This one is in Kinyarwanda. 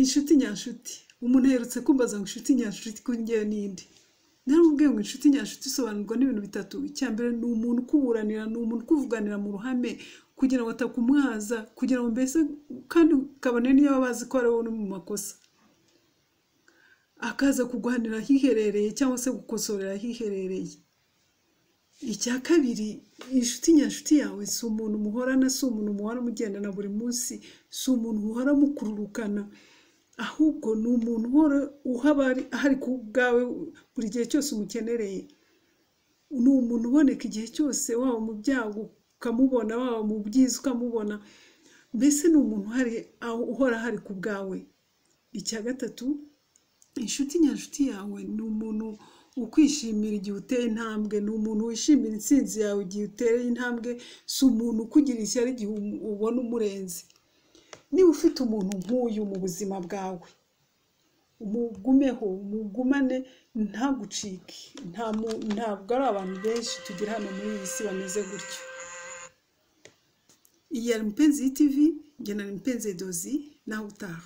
Inshuti nyanshuti, umuntu aherutse kumbaza ngo inshuti nyanshuti kuri njyewe n'indi. Naramubwiye ngo inshuti nyanshuti isobanurwa n'ibintu bitatu. Icya mbere ni umuntu ukuburanira, ni umuntu ukuvuganira mu ruhame kugira ngo atakumwaza, kugira ngo mbese kandi kabone niyo baba bazi ko ari wowe uri mu makosa, akaza kuguhanira ahiherereye cyangwa se gukosorera ahiherereye. Icya kabiri, inshuti nyanshuti yawe si umuntu muhorana, si umuntu muhora mugendana buri munsi, si umuntu muhora mukururukana, ahubwo ni umuntu uhora uhaba ahari ku bwawe buri gihe cyose umukenereye. Ni umuntu uboneka igihe cyose, waba mu byago ukamubona, waba mu byiza ukamubona, mbese ni umuntu uhari, uhora ahari ku bwawe. Icya gatatu, inshuti nyanshuti yawe ni umuntu ukwishimira igihe uteye intambwe, ni umuntu wishimira intsinzi yawe igihe uteye intambwe, si umuntu ukugira ishyari igihe ubona umurenze. Niba ufite umuntu nk'uyu mu buzima bwawe, umugumeho, umugumane, ntagucike. Ntabwo ari abantu benshi tugira hano muri iyi si bameze gutyo. Iyi yari Mupenzi TV, njye na Mupenzi Dozi, naho utaha.